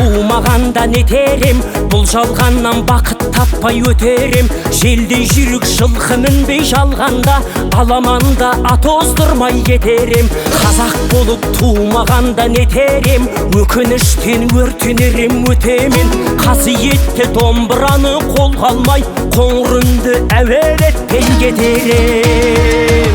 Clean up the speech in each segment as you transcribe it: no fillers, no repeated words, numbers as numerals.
Тумағанда нетерем, бұл жалғаннан бақыт таппай өтерем. Желдей жүйрік жылқы мінбей жалғанда, аламанда ат оздырмай кетерем. Қазақ болып тумағанда нетерем, өкініштен өртенерем өтемен. Қасиетті домбыраны қолға алмай, қоңыр үнді әуелетпей кетерем.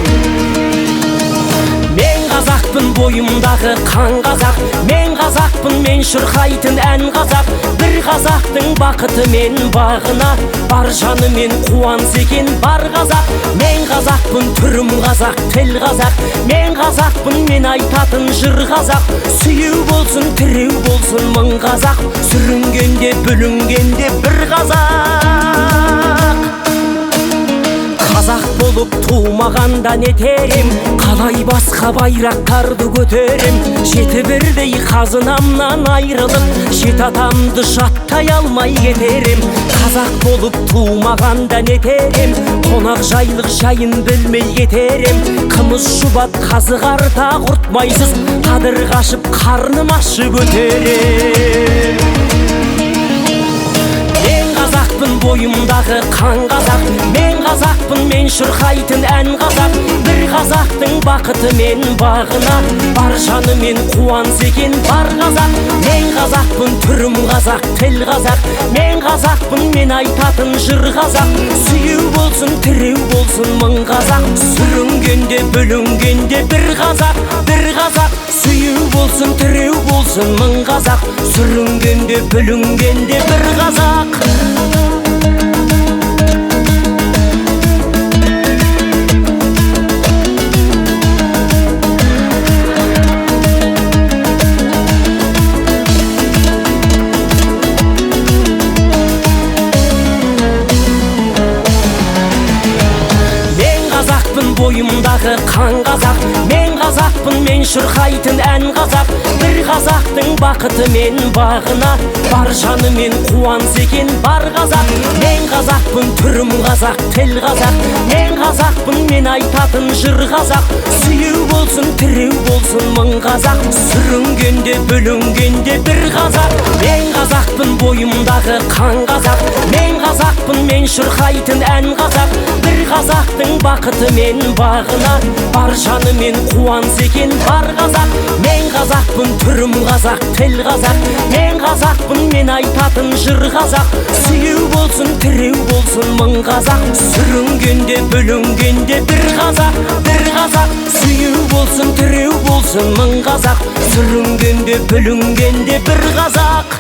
Мен қазақпын, бойымдағы қан қазақ, мен қазақпын, мен шырқайтын ән қазақ. Бір қазақтың бақыты мен бағына, бар жанымен қуанса екен бар қазақ. Мен қазақпын, түрім қазақ, тіл қазақ, мен қазақпын, мен айтатын жыр қазақ. Сүйеу болсын, тіреу болсын мың қазақ, сүрінгенде, бүлінгенде бір қазақ. Қазақ болып тумағанда нетерем, қалай басқа байрақтарды көтерем. Жеті бірдей қазынамнан айрылып, жеті атамды жаттай алмай кетерем. Қазақ болып тумағанда нетерем, қонақ жайлық жайын білмей кетерем. Қымыз шұбат қазы қарта құртмайсыз, қадір қашып қарным ашып өтерем. Мен қазақпын, бойымдағы қан қазақ, мен қазақпын, мен шырқайтын ән қазақ. Бір қазақтың бақыты мен бағына, бар жанымен қуанса екен бар қазақ. Мен қазақпын, түрім қазақ, тіл қазақ, мен қазақпын, мен айтатын жыр қазақ. Сүйеу болсын, тіреу болсын мың қазақ, сүрінгенде, бүлінгенде бір қазақ, бір қазақ. Сүйеу болсын, тіреу болсын мың қазақ, сүрінгенде, бүлінгенде бір қазақ. Бойымдағы қан қазақ, мен қазақпын, мен шырқайтын ән қазақ. Бір қазақтың бақыты мен бағына, бар жанымен қуанса екен бар қазақ. Мен қазақпын, түрім қазақ, тіл қазақ, мен қазақпын, мен айтатын жыр қазақ. Сүйеу болсын, тіреу болсын мың қазақ, сүрінгенде, бүлінгенде бір қазақ. Мен қазақпын, бойымдағы қан қазақ, мен қазақпын, мен шырқайтын ән қазақ. Бір қазақтың бақыты мен бағына, бар жанымен қуанса екен бар қазақ. Мен қазақпын, түрім қазақ, тіл қазақ, мен қазақпын, мен айтатын жыр қазақ. Сүйеу болсын, тіреу болсын мың қазақ, сүрінгенде, бүлінгенде бір қазақ, бір қазақ. Сүйеу болсын, тіреу болсын мың қазақ, сүрінгенде, бүлінгенде бір қазақ.